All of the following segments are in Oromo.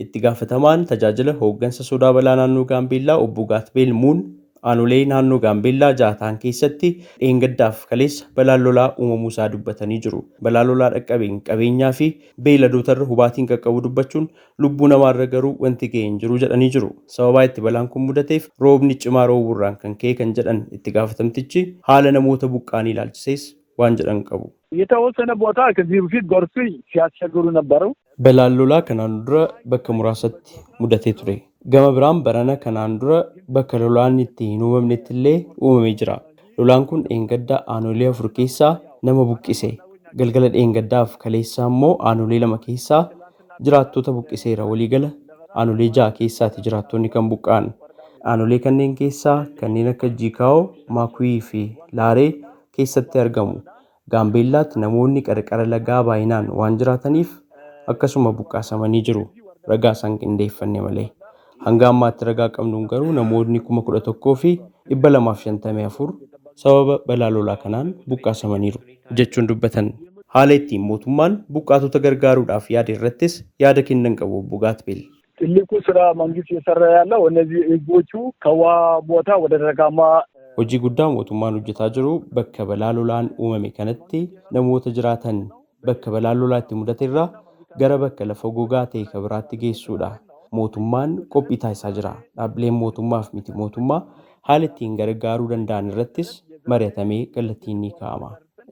Itti gaafatamaan tajaajila hooggansa sodaa balaa naannoo Gaambeellaa obbo Gaatbeel Muun aanolee naannoo Gaambeellaa ja'a ta'an keessatti dheengaddaaf kaleessa balaan lolaa uumamuu isaa dubbatanii jiru. Balaa lolaa dhaqqabeen qabeenyaa fi beeyladootarra hubaatiin qaqqabu dubbachuun lubbuu namaarra garuu wanti ga'e hin jiru jedhanii jiru. Sababaa itti balaan kun mudateef roobni cimaa rooburraan kan ka'e kan jedhan itti gaafatamtichi haala namoota buqqaanii ilaalchisees waan jedhan qabu. የተወሰነ ቦታ ከዚህ በፊት ጎርፍ ሲያስቸግሩ ነበሩ። Balaan lolaa kanaan dura bakka muraasatti mudatee ture. Gama biraan barana kanaan dura bakka lolaan itti hin uumamnetti illee uumamee jira. Lolaan kun dheengadda aanolee afur keessaa nama buqqise. Galgala dheengaddaaf kaleessaa immoo aanolee lama keessaa jiraattota buqqiseera. Waliigala aanolee ja'a keessaati jiraattonni kan buqqa'an. Aanolee kanneen keessaa kanneen akka Jiikaa'oo, Maakuyii fi Laaree keessatti argamu. Gaambeellaatti namoonni qarqara lagaa baay'inaan waan jiraataniif akkasuma buqqaasamanii jiru. Ragaa isaan qindeeffanne malee. Hanga ammaatti ragaa qabnuun garuu namoonni 11,254 sababa balaa lolaa kanaan buqqaasamaniiru jechuun dubbatan. Haala ittiin mootummaan buqqaatota gargaaruudhaaf yaada irrattis yaada kennan qabu obbo Gaatbeel. ትልቁ ስራ መንግስት እየሰራ ያለው እነዚህ ህዝቦቹ ከውሃ ቦታ ወደ ደረቃማ Hojii guddaa mootummaan hojjetaa jiru bakka balaa lolaan uumame kanatti namoota jiraatan bakka balaan lolaa itti mudate irraa gara bakka lafa gogaa ta'e kan biraatti geessuudha. Mootummaan qophii taasisaa jira. Dhaabbileen mootummaa fi miti mootummaa haala ittiin gargaaruu danda'an irrattis mari'atamee kallattiin ni kaa'ama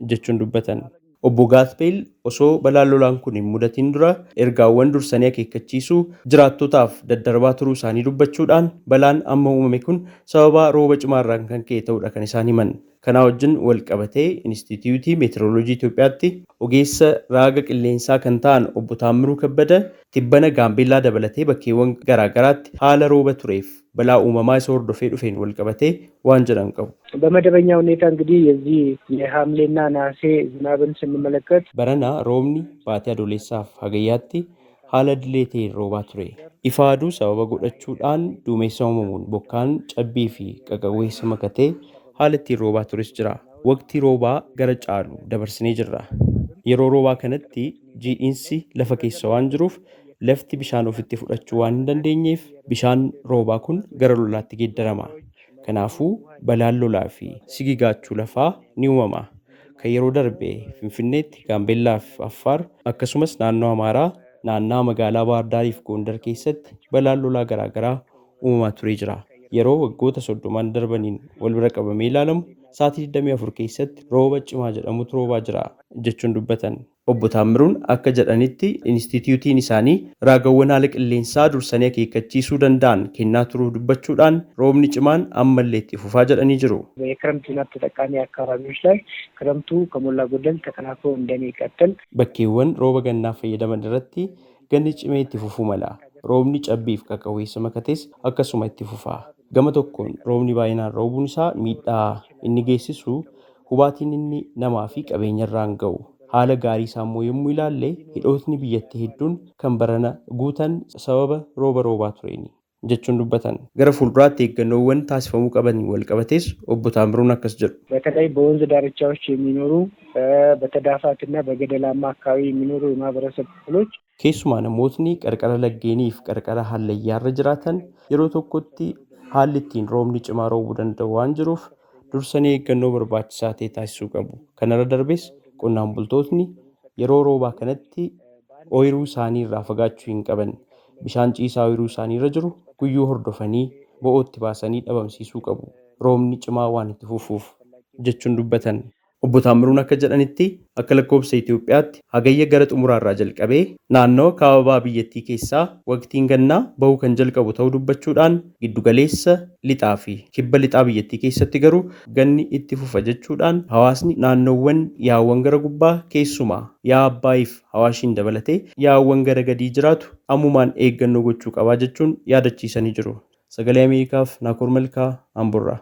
jechuun dubbatan. Obbo Gaatbeel osoo balaan lolaan kun hin mudatin dura ergaawwan dursanii akeekkachiisuu jiraattotaaf daddarbaa turuu isaanii dubbachuudhaan balaan amma uumame kun sababa rooba cimaarraan kan ka'e ta'uudha kan isaan himan. Kanaa wajjin wal qabatee Inistituutii Meetirooloojii Itoophiyaatti ogeessa raaga qilleensaa kan ta'an obbo Taammiruu Kabbada tibbana Gaambeellaa dabalatee bakkeewwan garaagaraatti haala rooba tureef balaa uumamaa isa hordofee dhufeen wal qabatee waan jedhan qabu. በመደበኛ ሁኔታ እንግዲህ የዚህ የሐምሌና ነሐሴ ዝናብን ስንመለከት Barana roobni baatii adoolessaaf hagayyaatti haala dilee ta'een roobaa ture. Ifa aduu sababa godhachuudhaan duumessa uumamuun bokkaan cabbii fi qaqawweessa makatee haala ittiin roobaa tures jira. Waqtii roobaa gara caalu dabarsinee jirra. Yeroo roobaa kanatti jiidhinsi lafa keessa waan jiruuf lafti bishaan ofitti fudhachuu waan hin dandeenyeef bishaan roobaa kun gara lolaatti geeddarama. Kanaafuu balaan lolaa fi sigigaachuu lafaa ni uumama. Kan yeroo darbe Finfinneetti, Gaambeellaa fi Affaar akkasumas naannoo Amaaraa naannaa magaalaa Baahir Daarii fi Gondar keessatti balaan lolaa garaagaraa uumamaa turee jira. Yeroo waggoota 30n darbaniin wal bira qabamee ilaalamu sa'aatii 24 keessatti rooba cimaa jedhamutu roobaa jira jechuun dubbatan. Obbo Taammiruun akka jedhanitti inistituutiin isaanii raagawwan haala qilleensaa dursanii akeekkachiisuu danda'an kennaa turuu dubbachuudhaan roobni cimaan ammallee itti fufaa jedhanii jiru. የክረምት ዝናብ ተጠቃሚ አካባቢዎች ላይ ክረምቱ ከሞላ ጎደል ተጠናክሮ እንደሚቀጥል Bakkeewwan rooba gannaa fayyadaman irratti ganni cimee itti fufuu mala. Roobni cabbiif qaqawweessa makates akkasuma itti fufa. Gama tokkoon roobni baay'inaan roobuun isaa miidhaa inni geessisu hubaatiin inni namaa fi qabeenya irraan ga'u. Haala gaarii isaa immoo yommuu ilaalle hidhootni biyyattii hedduun kan barana guutan sababa rooba roobaa tureeni jechuun dubbatan. Gara fuulduraatti eeggannoowwan taasifamuu qaban wal qabatees obbo Taamiruun akkas jedhu. በተለይ በወንዝ ዳርቻዎች የሚኖሩ በተዳፋትና በገደላማ አካባቢ የሚኖሩ የማህበረሰብ ክፍሎች Keessumaa namootni qarqara laggeenii fi qarqara hallayyaarra jiraatan yeroo tokkotti haalli ittiin roobni cimaa roobuu danda'u waan jiruuf dursanii eeggannoo barbaachisaa ta'e taasisuu qabu. Kanarra darbees qonnaan bultootni yeroo roobaa kanatti ooyiruu isaanii irraa fagaachuu hin qaban. Bishaan ciisaa ooyiruu isaanii irra jiru guyyuu hordofanii bo'ootti baasanii dhabamsiisuu qabu. Roobni cimaa waan itti fufuuf jechuun dubbatan. Obbo Taammiruun akka jedhanitti akka lakkoofsa Itoophiyaatti hagayya gara xumuraarraa jalqabee naannoo kaaba biyyattii keessaa waqtiin gannaa bahuu kan jalqabu ta'uu dubbachuudhaan giddugaleessa lixaa fi kibba lixaa biyyattii keessatti garuu ganni itti fufa jechuudhaan hawaasni naannoowwan yaawwan gara gubbaa keessumaa yaa Abbaayiif Awaashiin dabalatee yaawwan gara gadii jiraatu ammumaan eeggannoo gochuu qabaa jechuun yaadachiisanii jiru. Sagalee Ameerikaaf Naakoor Malkaa Amborraa.